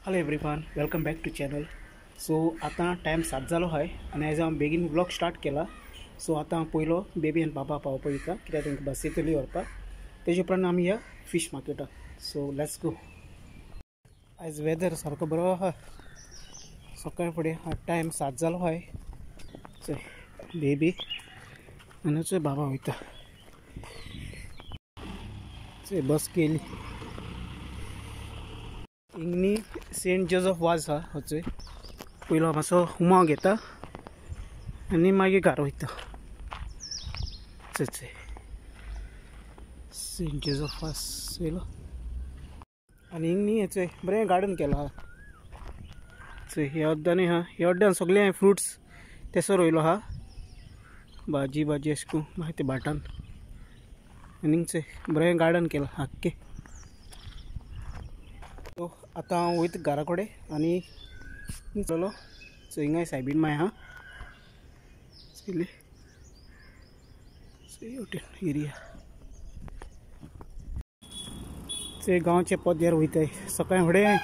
Hello everyone, welcome back to channel. So आता time 7 जालो आहाय आनी आयज हांव बेगीन व्लॉग स्टार्ट केला। सो आतां पयलो बेबी आनी बाबा पावपाक वयता कित्याक तांकां बसींतली व्हरपाक, तेजे उपरांत आमी या फिश मार्केटाक। So let's go. आयज वेदर सारको बरो आहा, सकाळ फुडें टायम 7 जालो आहाय। चोय बेबी आनी चोय बाबा वयता। चोय बस केली। हिंगनी सेंट जोजफ वाज आहा हो। पयलो मातसो उमाव घेता आनी मागीर घरा वयता। चोय चोय सेंट जोजफ वाज चोयलो। आनी हिंगनी चोय बरें गार्डन केलां आहा। चोय ह्या अड्ड्यान आहा, ह्या अड्ड्यान सगळे फ्रुट्स तेसो रोयलो आहा, भाजी भाजी अशें करून मागीर ते भाटान। आनी चोय बरें गार्डन केलां आख्खें। आतां हांव वयता घरा कडेन आनी चलो चोय हिंगाय सायबीन माय आहा। चोयली चोय वटेन एरिया। चोय गांवचे पद्यार वयताय सकाळीं फुडें।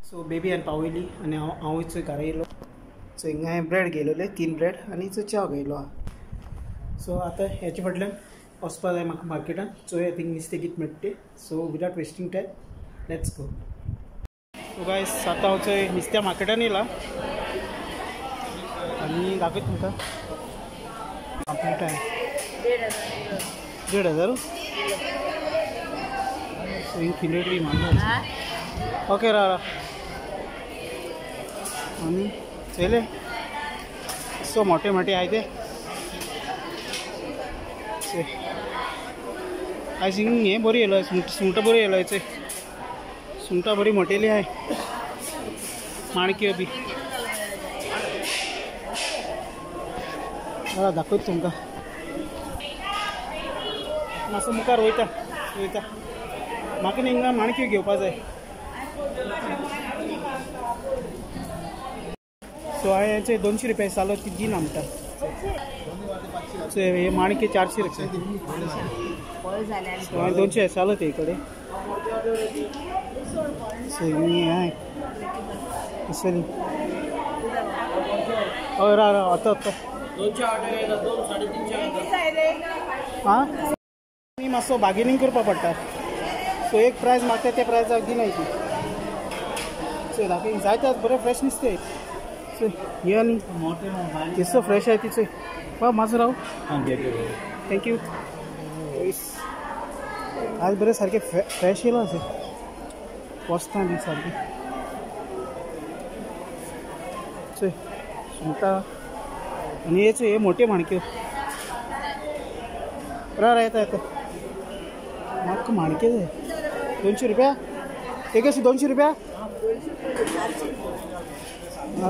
सो बेबी हांवें पावयली आनी हांव चोय घरा येयलो। चोय हिंगा हांवें ब्रेड घेयलेले, 3 ब्रेड आनी चोय च्या घेयलो आहा। सो आतां हेचे फाटल्यान वचपा जाय म्हाका मार्केटान। चोया थिंग नुस्तें कितें मेळटा तें। So without wasting time let's go. So guys आतां हांव चोय नुस्त्या मार्केटान येयला आनी दाखयता तुमकां। कंप्लीट आहे 1500। सो हिंग फिलेट बी मांडला। ओके रा आनी चोयले सो मोटे मोटे आय ते। आयज हिंग हें बरी येयलो, सुंगटां बरी येयलो। चोय सुंगटां बरी मोटेली आहाय, माणक्यो बी। दाखयता तुमकां। मातसो मुखार वयता वयता म्हाका न्ही हिंगा माणक्यो घेवपा जाय। सो हांवें चोय 200 रुपया सालो ती दिना म्हणटा। चोय हे माणके 400 रुपया। सो हांवें 200 सालो ते कडे। सो हिंगा हय रा रा आतां आतां आं मातसो बार्गेनींग करपा पडटा। सो एक प्रायज मागता त्या प्रायजाक दिनाय ती। चोय दाखय जायते बरें फ्रेश नुस्तें। चोय हे आनी केसो फ्रेश आहाय ती। चोय वा मातसो राव। Thank you. आज बरें सारकें फ्रेश येयलां अशें वस्तां बी सारकें। चोय सुंगटां आनी हे चोय हे मोटे माणक्यो। रा रा येता येता म्हाका माणक्यो जाय। 200 रुपया एक अशी 200 रुपया।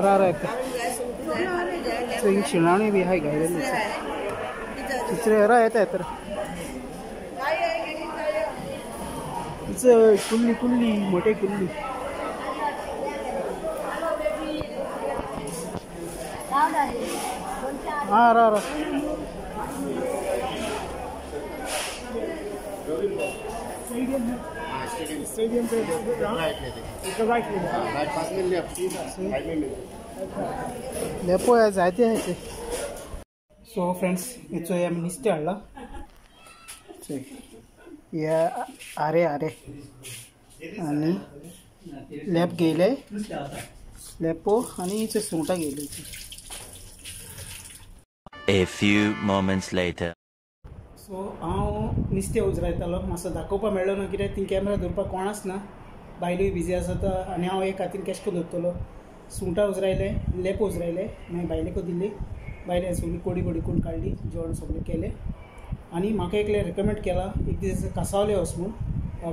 रा रा येता। चोय हिंग शिणाण्यो बी आहाय घायलेली। तिसरे रा येता येता कुल्ली कुल्ली मोटे कुल्ली। हाँ रा रा लेपो जायते आहाय। सो फ्रेंड्स चोय आमी नुस्तें हाडलां। चोय हे आरे आरे आनी लेप घेयले, लेपो आनी चोय सुंगटां घेयली। A few moments later. So हांव नुस्तें उजरायतालो, मातसो दाखोवपाक मेळ्ळो ना कित्याक ती कॅमेरा दवरपाक कोणाच ना, बायलूय बिजी आसा आनी हांव एक हातीन कॅश करून दवरतलो। सुंगटां उजरायले, लेपो उजरायले, मागीर बायलेकूय दिली। बायले सगळी कोडी कोडी करून काडली, जेवण सगळें केलें। आनी म्हाका एकलें रेकमेंड केलां एक दीस कासावले वच म्हूण,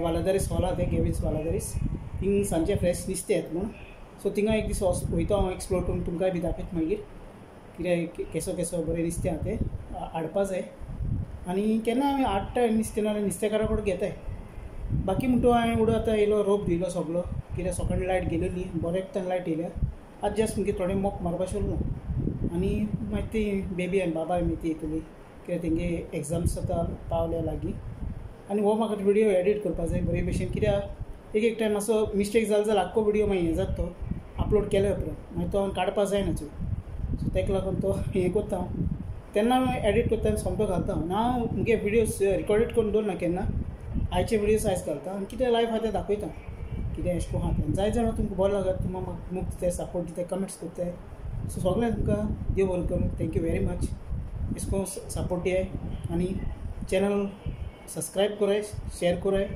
वालादारीस हॉल आहा तें गेवीस वालादारीस, थिंग सांजचें फ्रेश नुस्तें येता म्हूण। सो थिंगा एक दीस वयता हांव एक्सप्लोर करून तुमकांय बी दाखयता मागीर कितें केसो केसो बरें नुस्तें आहा तें हाडपा जाय। आनी केन्ना हांवें हाडटा नुस्तें नाल्यार नुस्तेकारा कडेन घेताय। बाकी म्हणटो हांवें उडो आतां येयलो रोप दिलो सगलो कित्याक सकाळीं लायट गेलेली, बरें एकट्यान लायट येयल्या। आतां जस्ट मुगे थोडें मोप मारपा सोडलो आनी मागीर ती बेबी आनी बाबा आमी ती येतली कित्याक तेंगे एग्जाम्स आतां पावल्या लागीं। आनी हो म्हाका व्हिडियो एडिट करपाक जाय बरे भशेन कित्याक एक एक टायम मातसो मिस्टेक जालो जाल्यार आख्खो व्हिडियो मागीर हें जाता तो अपलोड केले उपरांत मागीर तो हांवें काडपा जायना चोय. सो ताका लागून तो हें करता हांव तेन्ना हांव एडिट करता आनी सोमतो घालता हांव. हांव मुगे व्हिडियोज रिकॉर्डेड करून दवरना केन्ना, आयचे व्हिडियोज आयज घालता आनी कितें लायफ आहा तें दाखयता कितें अशें करून आहा तें. जाय जाणां तुमकां बरें लागत, तुमकां म्हाका मोग दिताय, सपोर्ट दिताय, कमेंट्स करताय. सो सगळें तुमकां देव बरें करूं. Thank you very much. अशें करून सपोर्ट दियाय आनी चॅनल सबस्क्रायब कराय, शेयर कराय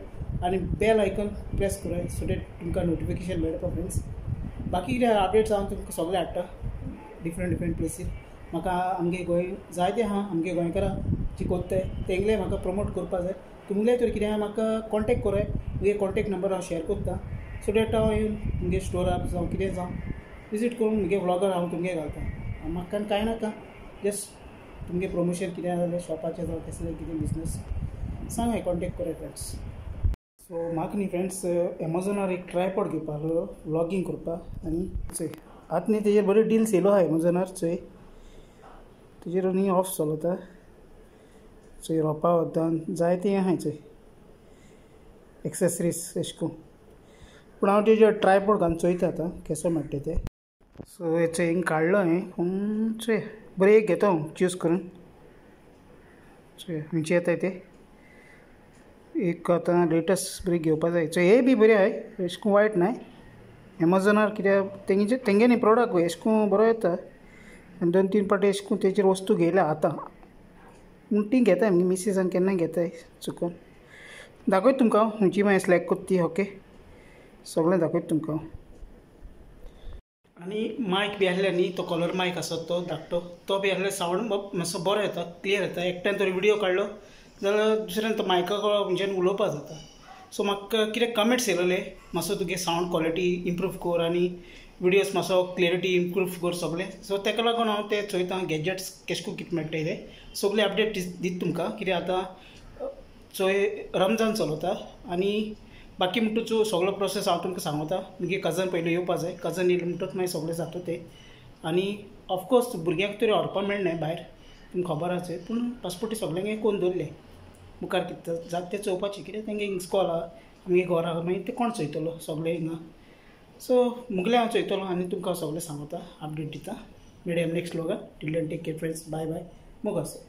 आनी बेल आयकन प्रेस कराय सो that तुमकां नोटिफिकेशन मेळटा फ्रेंड्स. बाकी कितें अपडेट्स हांव तुमकां सगळें हाडटा डिफरंट डिफरंट प्लेसीर. म्हाका आमगे गोंय जायते आहा आमगे गोंयकारां जी कोत्ताय तेंगले म्हाका प्रमोट करपा जाय. तुमगेले तर कितें आहा म्हाका कॉन्टेक्ट कराय, मुगे कॉन्टेक्ट नंबर हांव शेयर करता सो that हांव येवन तुमगे स्टोरार जावं कितें जावं विजीट करून मुगे व्लॉगर हांव तुमगे घालता. म्हाका कांय नाका, जस्ट तुमगे प्रमोशन कितें आहा जाल्यार शॉपाचें जावं कसलें कितें बिजनस सांगाय, कॉन्टेक्ट कराय फ्रेंड्स. सो म्हाका न्ही फ्रेंड्स एमेझॉनार एक ट्रायपॉड घेवपा आहलो व्लॉगींग करपाक. आनी चोय आतां न्ही तेजेर बरी डील्स येयलो आहा एमेझॉनार. चोय तेजेर न्ही ऑफ चलता, चोय रोपा वखदान जायतें आहाय चोय एक्सेसरीज अशें करून. पूण हांव तेजेर ट्रायपॉड घालून चोयता आतां केसो मेळटा तें. सो हें चोय हिंग काडलो हांवें, पूण चोय बरें एक घेता हांव चूज करून. चोय खंयचे येताय ते एक आतां लेटस्ट बरी घेवपा जाय. चोय हे बी बरें आहाय, अशें करून वायट न्हय. एमेझॉनार कित्याक तेंगे तेंगे न्ही प्रोडक्ट अशें करून बरो येता. आनी 2-3 पाटी अशें करून तेचेर वस्तू घेयल्या आतां पूण ती घेताय मुगे मिसीसान केन्ना घेताय चुकोन. दाखयता तुमकां हांव खंयची मागीर सिलेक्ट करता ती. ओके सगळें दाखयता तुमकां हांव. आनी मायक बी आहले न्ही तो कॉलर मायक आसा तो धाकटो, तो बी आहले सावंड मातसो बरो येता, क्लियर येता. एकट्यान तर व्हिडियो काडलो जाल्यार दुसऱ्यान तो मायका खंयच्यान उलोवपा जाता. सो म्हाका कितें कमेंट्स येयलेले मातसो तुगे सावंड क्वॉलिटी इम्प्रूव कर आनी विडियोज मातसो क्लियरिटी इम्प्रूव कर सगळें. सो ताका लागून हांव ते चोयता गॅजेट्स केशें करून कितें मेळटा तें सगळें अपडेट दिता तुमकां. कित्याक आतां चोय रमजान चलता आनी बाकी म्हणटूच सगळो प्रोसेस हांव तुमकां सांगता. मुगे कजन पयलीं येवपा जाय, कजन येयले म्हणटूच मागीर सगळें जाता तें. आनी ऑफकोर्स भुरग्यांक तरी व्हरपा मेळना भायर, तुमकां खबर आसा, पूण पासपोर्टी सगळ्यांक कोण दवरले मुखार कितें जाता तें चोवपाचें. कित्याक तेंगे हिंग स्कॉल आहा, आमगे घर आहा, मागीर तें कोण चोयतलो सगळें हिंगा. सो मुगले हांव चोयतलो आनी तुमकां सगळें सांगता, अपडेट दिता. मेळया next व्लॉगान. Till then take care friends, bye bye, मोग आसा.